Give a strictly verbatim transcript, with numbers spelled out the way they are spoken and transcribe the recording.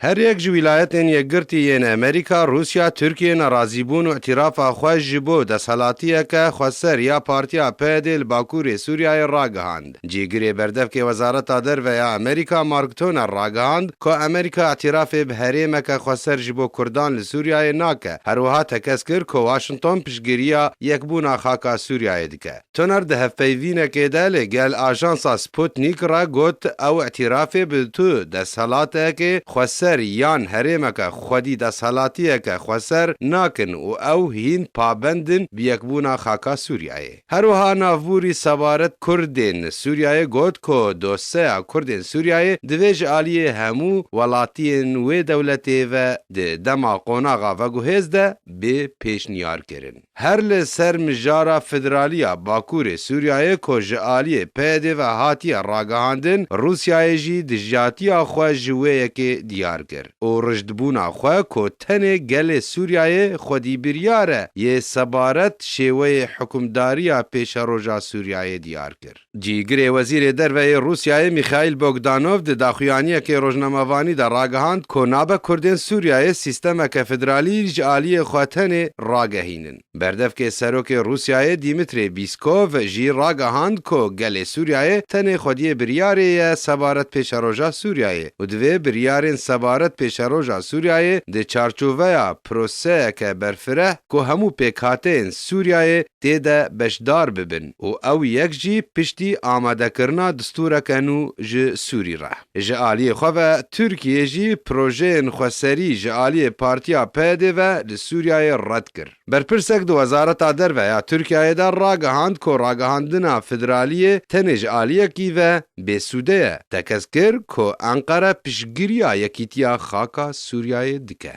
Her yek ji Wîlayetên Yekgirtî yên Amerîka, Rûsya, Tirkiye nerazîbûn û îtîrafa xwe ji bo desthilatiyeke xweser ya Partiya P Y D li Bakurê Sûriyeyê ragihand. Cîgirê berdevkê Wezareta Derve ya Amerîka Mark Toner ragihand ku Amerîka îtîrafê bi herêmeke xweser ji bo Kurdan li Sûriyeyê nake. Her wiha tekez kir ku Washington piştgiriya yekbûna xaka Sûriyeyê dike. Toner di hevpeyvînekê de li gel ajansa Sputnik re got, ew îtîrafê bi tu desthilatekê xweser yan herêmeke xwedî desthilatiyeke xweser nakin û ew hîn pabend in bi yekbûna xaka Sûriyeyê. Her wiha navbûrî sebaret Kurdên Sûriyeyê got ku doseya Kurdên Sûriyeyê divê ji aliyê hemû welatiyên wê dewletê ve di dema qonaxa veguhêz de bê pêşniyarkirin. Her li ser mijara federaliya Bakurê Sûriyeyê ku ji aliyê P Y D ve hatiye ragihandin, Rûsyayê jî dijatiya xwe ji wê yekê diyar kir û rijdbûna xwe ku tenê gelê Sûriyeyê xwedî biryar e yê sebaret şêweyê hikûmdariya pêşeroja Sûriyeyê diyar kir. Cîgirê Wezîrê Derve yê Rûsyayê Mîxaîl Bogdanov di daxuyaniyekê rojnamevanî de ragihand ku nabe Kurdên Sûriyeyê sîstemeke federalî ji aliyê xwe tenê ragehînin. Berdevkê Serokê Rûsyayê Dimitrê Bîskov jî ragihand ku gelê Sûriyeyê tenê xwediyê biryarê ye sebaret pêşeroja Sûriyeyê û divê biryarên sebaret pêşeroja Sûriyeyê di çarçoveya proseyeke berfireh ku hemû pêkhateyên Sûriyeyê tê de beşdar bibin û ew yek jî piştî amadekirina distûreke nû ji Sûrî re. Ji aliyê xwe ve Tirkiye jî projeyên xweserî ji aliyê Partiya P Y D ve li Sûriyeyê red kir. Berpirsek di Wezareta Derve ya Tirkiyeyê de ragihand ku ragihandina federaliyê tenê ji aliyekî ve bêsûde ye. Tekez kir ku Enqere piştgiriya yekîtiya xaka Sûriyeyê dike.